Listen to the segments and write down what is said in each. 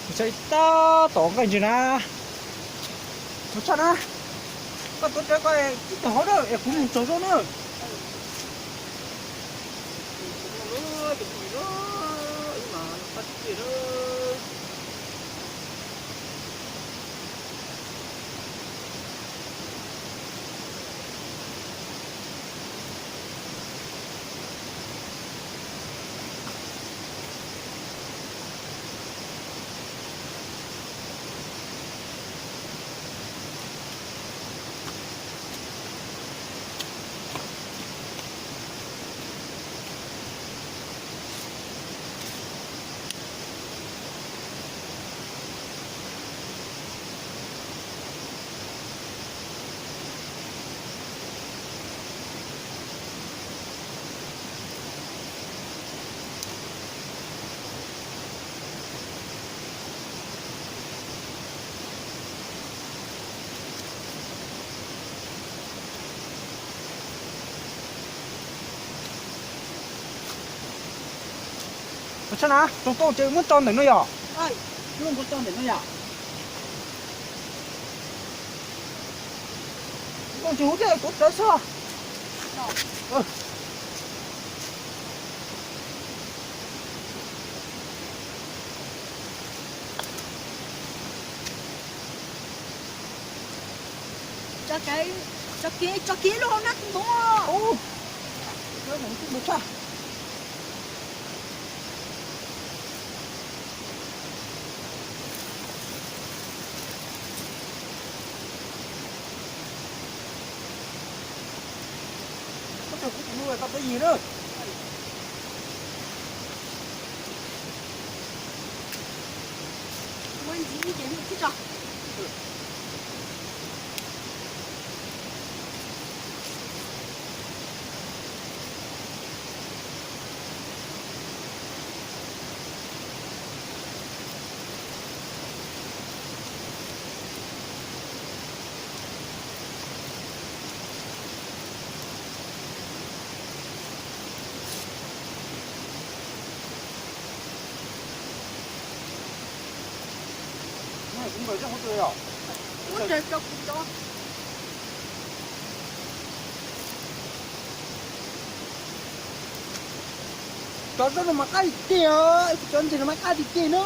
Kuv txhais tab tom nqaij ntses na. Kuv txhais na. Koj tuav rawv koj ib tog hauv na es kuv mus tsaug zaub na. Kuv txhais na, tsaug tau ces muab tso ntawm no yom. Muab tso ntawm no yom. Tsis hu thiab, kuv tawv xwb. Tso kiag, tso kiag lub hauv na tus hmoob. Koj tuav yig na. Muab ntxiv ib ces mus tib tso. Cov zaub no mas qab tiag tiag, cov ntses no mas qab tiag tiag na.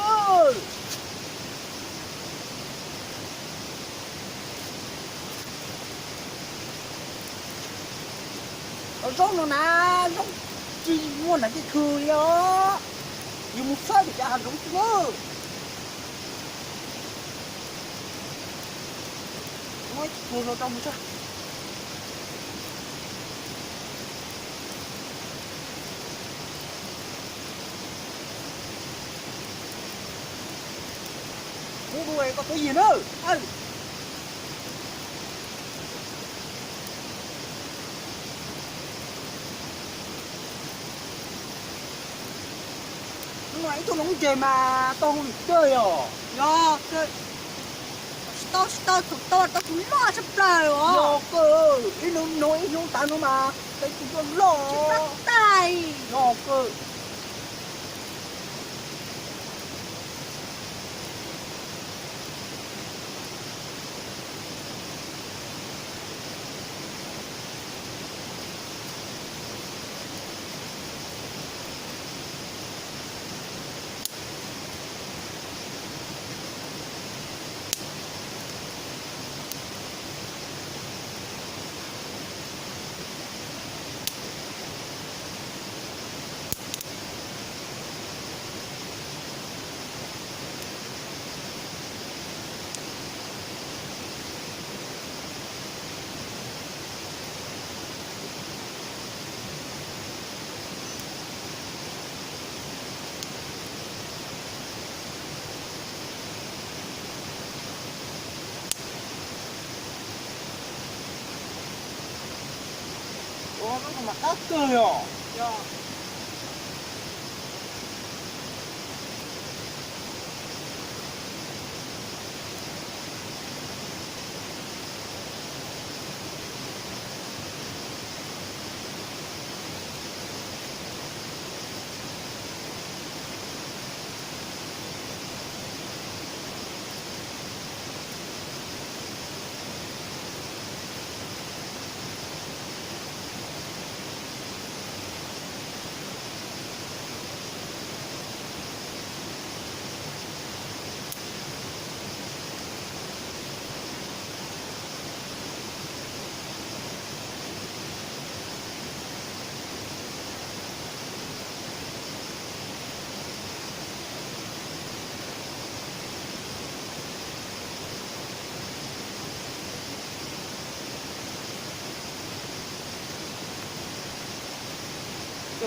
Cov zaub no na, zaub tsis muaj nram tej khw li os. Yus mus saib pem cov hav zoov xwb na. Muab ib tug hluas rau mus saib. Kuv dua koj tuav yig na. Ib tug hloov ntses mas tau hauj lwm kawg yom. Yog, tsis tau tsis tau thaum tau tau tus loj tshaj plaws os. Yog kawg, ib hnub no ib hnub tav no mas tau tus loj loj. Yog kawg. Ua zaub no mas qab kawg yom.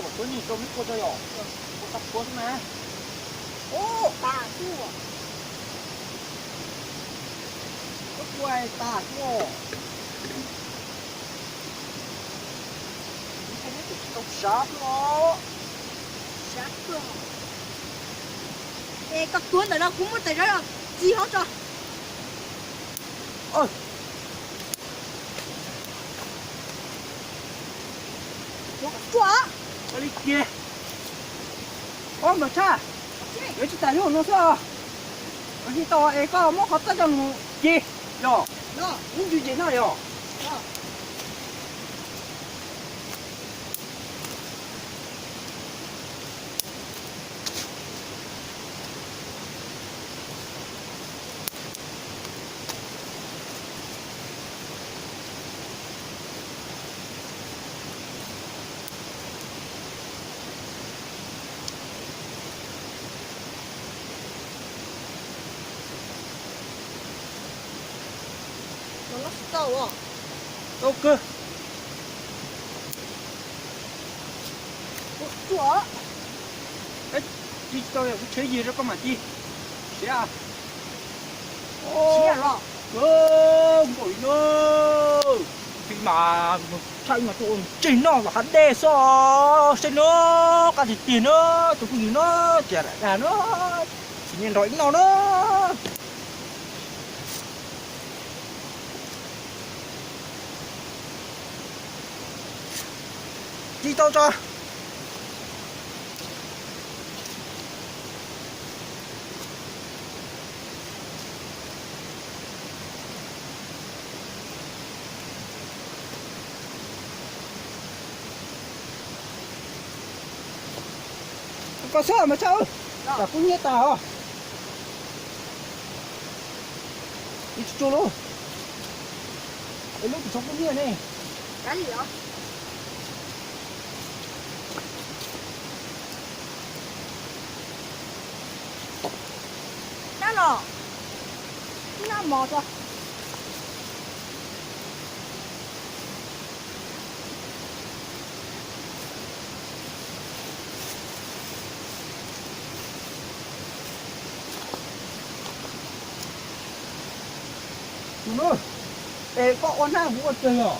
Tuab nyuag rau neb kua rau yom. Kua tag kua xwb na. Ub, tas xwb. Kua tas xwb. Neb tsis tau sav xwb os. Sav xwb. Es koj tuav ntawm no kuv muab tais zaub txiv hauv tso. Ua, ua li kiag. Ob mas tshaj, yuav tsis tas yuav no xwb os. Ua tsis tau es koj muab qhov txoj coj mus ces yog ib ntsis ces no yog. Tau kawg. Tsis tau, kuv tshem yig rau koj mam ci. Siav. Nkaus li no. Phi mas tshaj no tus tseg noj los hav dej xwb. Saib no, qab tiag tiag no, tus phooj ywg no, tias lam dag no, tsis nyiam nrog ib no na. Ci tau tso. Koj xwb mas tshaj, tam kuv nyiam tas os. Ib tsu lub, ib lub tsis tshua kuj nyiam ne. Nab los, nab mos tso. Tus no, es koj ua nab kuv ua twg yog?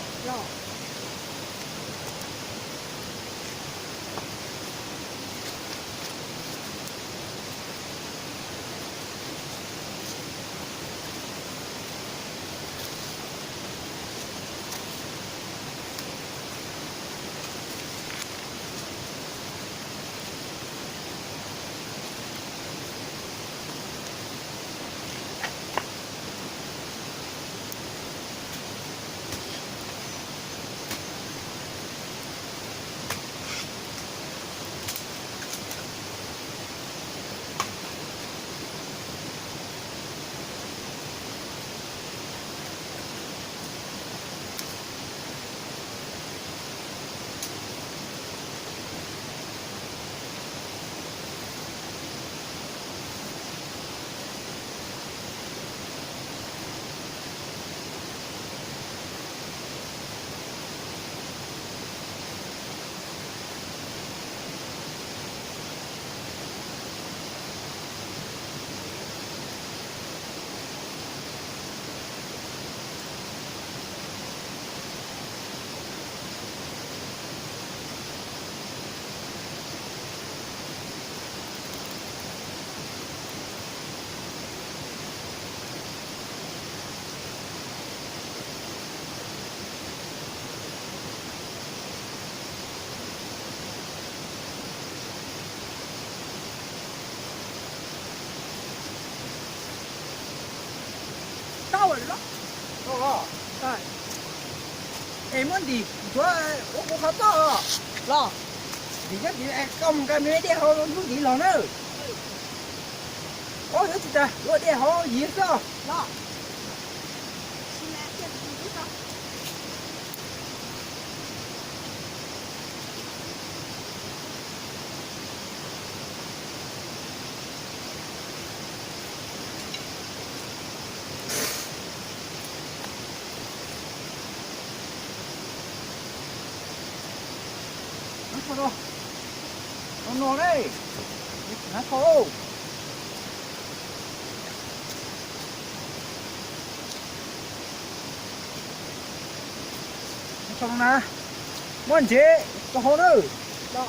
Tau lawm los? Es muab ntim ntxuav ua kuv qhov txoj los? Ntim nyob tid, koj mus nqa me dej hauv ntub tid los na. Ob yuav tsis tas, ua dej hauv yiv xwb os. No ne, na kho. Muab ntsev rau hauv na.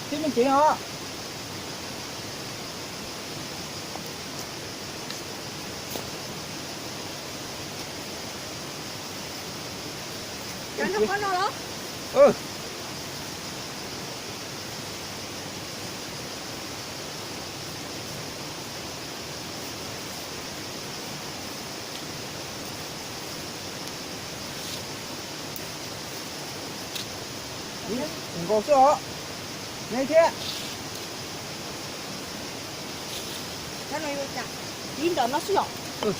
Tib me ntsev os. Nkaus xwb os. Me thiab. Tiv ntawm no xwb os.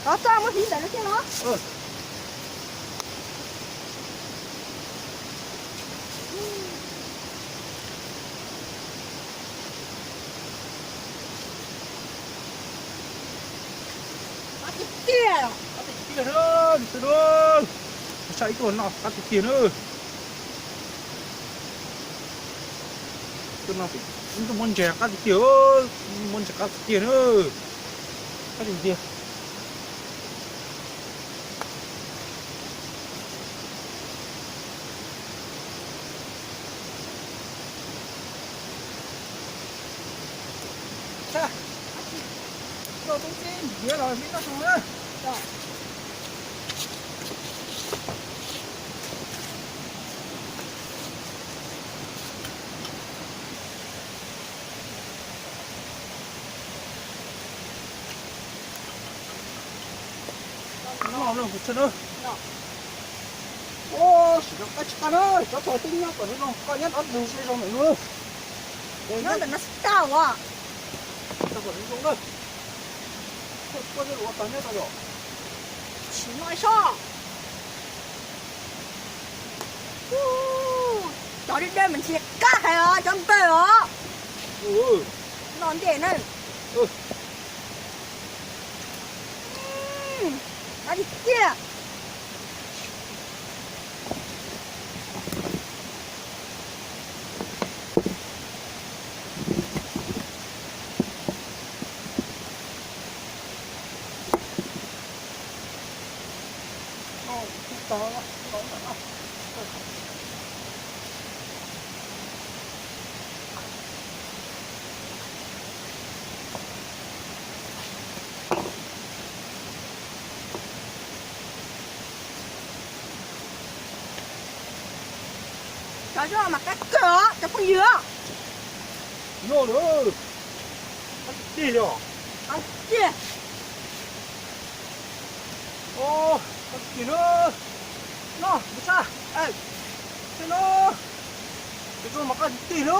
Tov txaj muab tiv ntawm no thiab los. Qab tiag tiag. Qab tiag tiag na, tus no. Saib ib tug no qab tiag tiag na. Tus no, muab ntses qab tiag tiag, muab ntses qab tiag tiag na. Qab tiag tiag. Noj tub txib ntiav los me noj zoo na. Noj no kuv txhawj na. Sim no qab tsis qab na, cov tog twb nyob tom no zoo, koj nyob dov ntug zoo zoo ntawm no. Nyob ntawm no tsis tau as. Tau kom zoo zoo na. Koj ua tog nyob tau yom. Sim no ib sob. Cov deb deb mas ntxim qab heev os, cov npawg os. Noj ntej na. Qab tiag tiag. Cov zoj mas qab kawg os cov phooj ywg. Noj lawm. Qab tiag tiag li os. Qab tiag. Qab tiag tiag na. Noj, me sab. Saib no. Cov zoj mas qab tiag tiag li.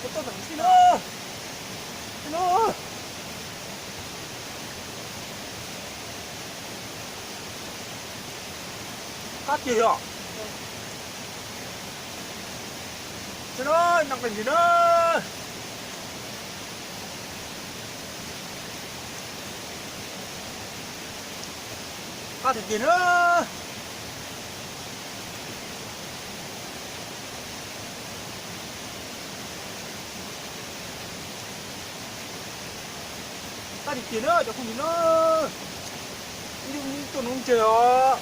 Tsis tau txog tam sim no. Saib no. Qab tiag li os. Saib no, noj qab ntsis na. Qab tiag tiag na. Qab tiag tiag na cov phooj ywg na. Ib tug ib tug noob ntses os.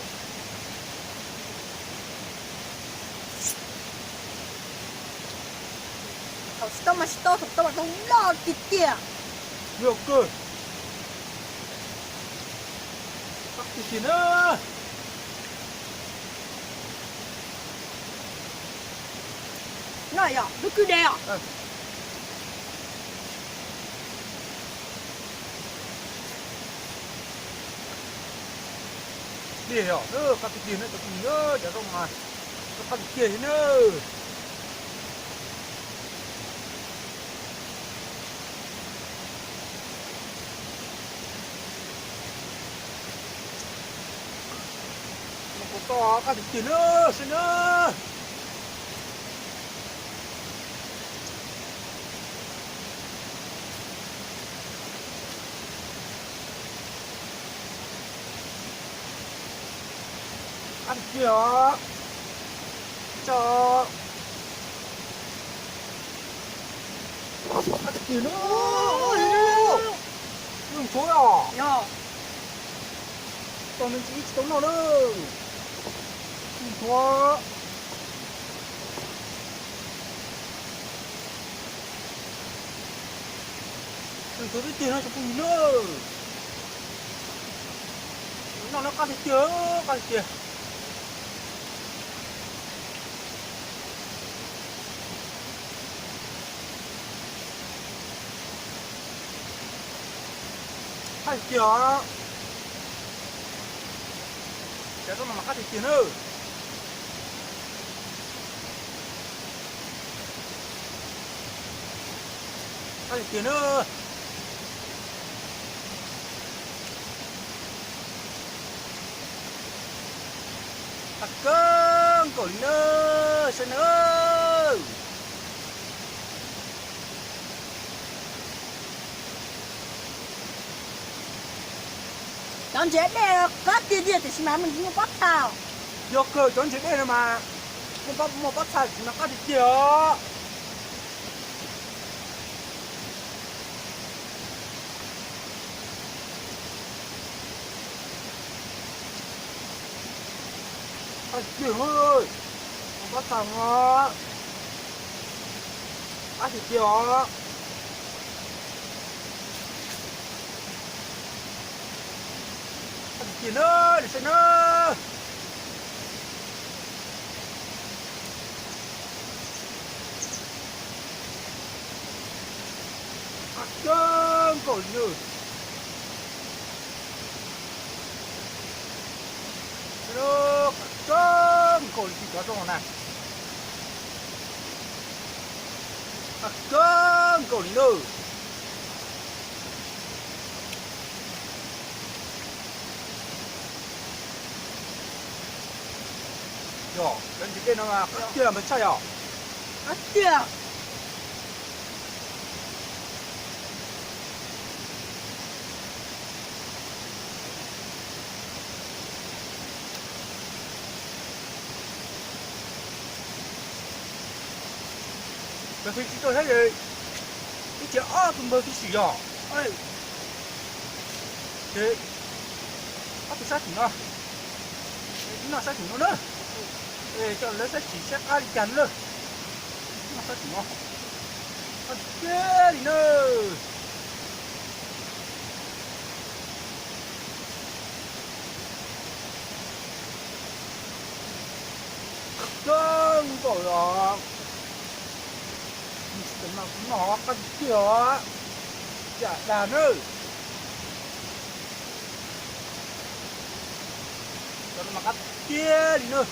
Thaum tsis tau mas tsis tau, thaum tau mas tau loj tiag tiag. Loj kawg. Qab tiag tiag na. Noj yom, lub kwj deg os. Tiag yom, qab tiag tiag na cov phooj ywg, cov zoj mas zoj qab tiag tiag li na. Mus kuv toj qab tiag tiag na, saib na. Qab tiag tiag os. Tso. Qab tiag tiag na. Ntxhuav os. Tau me ntsis ib tsis tau noj na. Ntxhuav. Ntxhuav twb tiag no tsoom phooj ywg na. Noj no qab tiag tiag, qab tiag tiag. Qab tiag tiag os. Cov no mas qab tiag tiag na. Qab tiag tiag na. Qab kawg nkaus li na, saib na. Cov ntses dej qab tiag tiag tiam sis mas muaj pob txha. Yog kawg cov ntses dej no mas muaj pob txha tiam sis mas qab tiag tiag os. Qab tiag tiag, muaj pob txha os. Qab tiag tiag os. Qab tiag tiag na, saib na. Qab kawg nkaus li na. Qab kawg nkaus li cov rooj na. Qab kawg nkaus li na. Yog cov ntses dej no mas qab tiag npaum tshaj yog. Qab tiag. Npawg Fij tsis tuaj saib, ib txhia ob tug npawg Fij sim yog. Ces ob tug sab tim no, noj sab tim no na. Coj lawv saib tsis saib qab li cas na. Noj sab tim no, qab tiag li na. Kawg nkaus os. Noj qab tiag tiag os. Tsam dag na. Cov no mas qab tiag li na.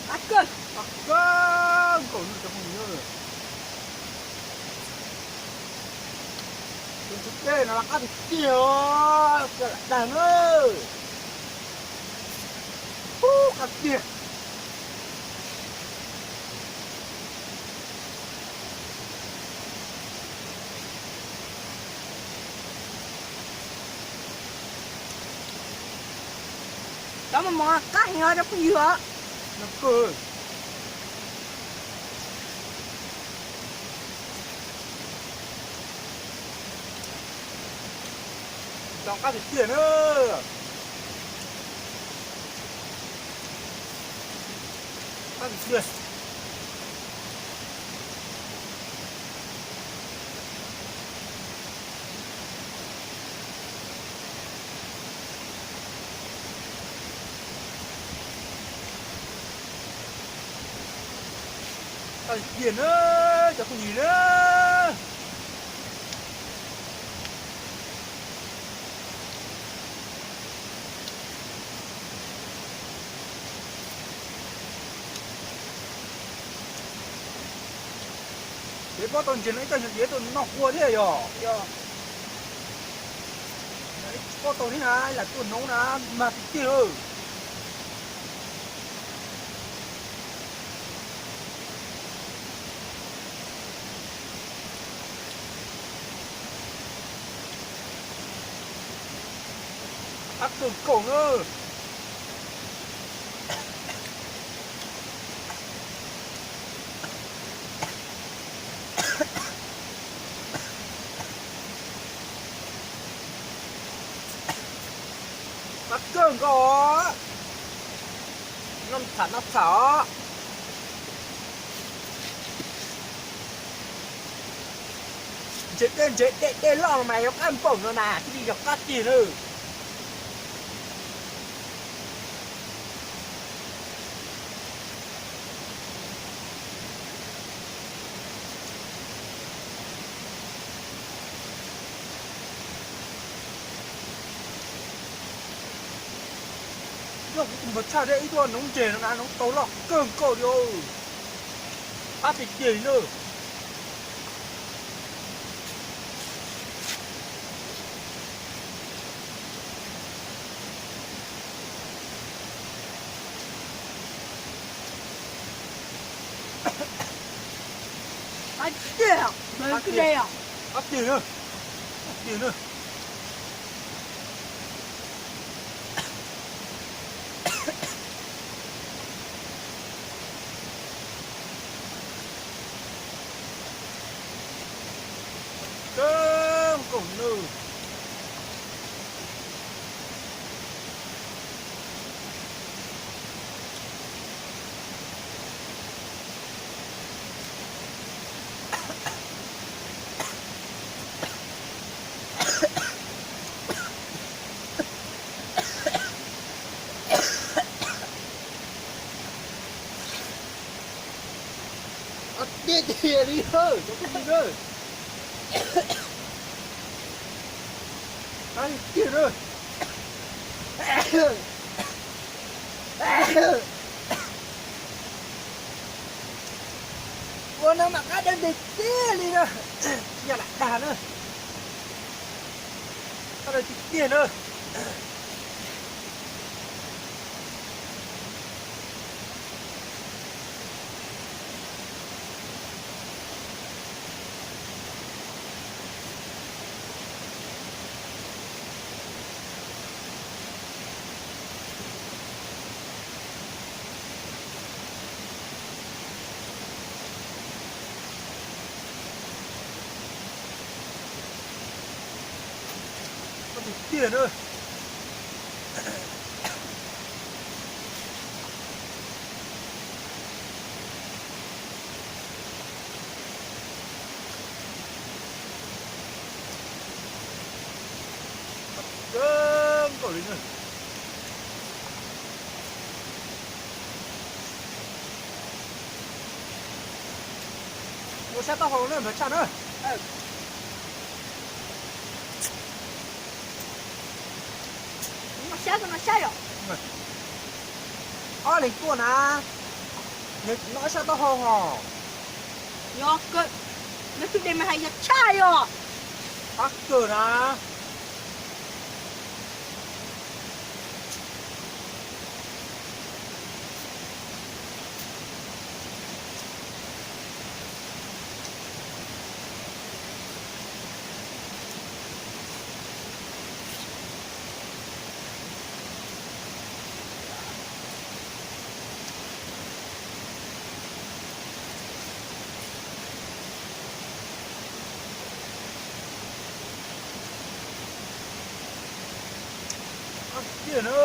Qab kawg, qab kawg nkaus li cov phooj ywg. Tus ntses dej no mas qab tiag tiag os, tsam dag na. Ub, qab tiag. Cov mos mos qab heev os cov phooj ywg os. Cov qab tiag tiag na. Qab tiag tiag. Qab tiag tiag na, cov phooj ywg na. Ces pob tau ntses no ib txoj ntses tuaj noj qhua thiab yog. Pob tau thiab na, lam tuaj noov na, mag tiag tiag. Qab kawg nkaus na. Qab kawg nkaus os. Noj tham noj tham os. Ntses dej ntses dej dej loj no mas yog qab npaum no na thiaj li yog qab tiag na. Yog kuv tus npawg tshaj thiab ib tug noob ntses no na noob tau loj kawg nkaus li. Qab tiag tiag li na. Qab tiag, qab tiag, qab tiag na, qab tiag na. Kawg nkaus na. Tiag tiag li na cov phooj ywg na. Tiag tiag na. Ua no mas qab dawb tiag tiag li na. Tsis yog lam dag na. Qab dawb tiag tiag na. Qab tiag tiag na. Qab kawg nkaus li na. Ua sab taub hau na npawg tshaj na. Noj sab, noj sab yom. Ob leeg tuaj na, nws noj sab taub hau hos. Yog, nws tus dej mas hais yog tshaj yom. Qab kawg na. Qab tiag na.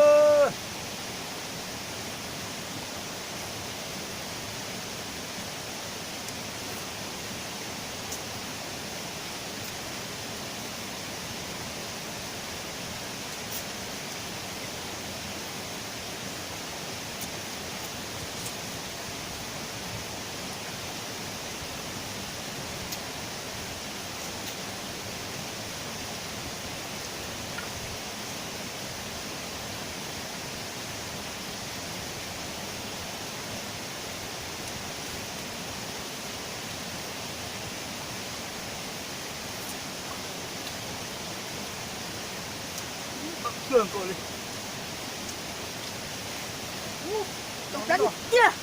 Qab tiag nkaus li. Ub, qab tiag tiag.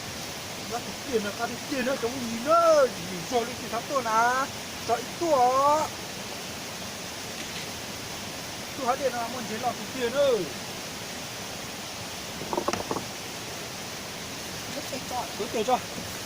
Qab tiag tiag na, qab tiag tiag na cov phooj ywg na, yus zog li tsis xav tuaj na, tso ib tuaj os. Hav dej no muaj ntses loj tiag tiag na. Tuav tes tso.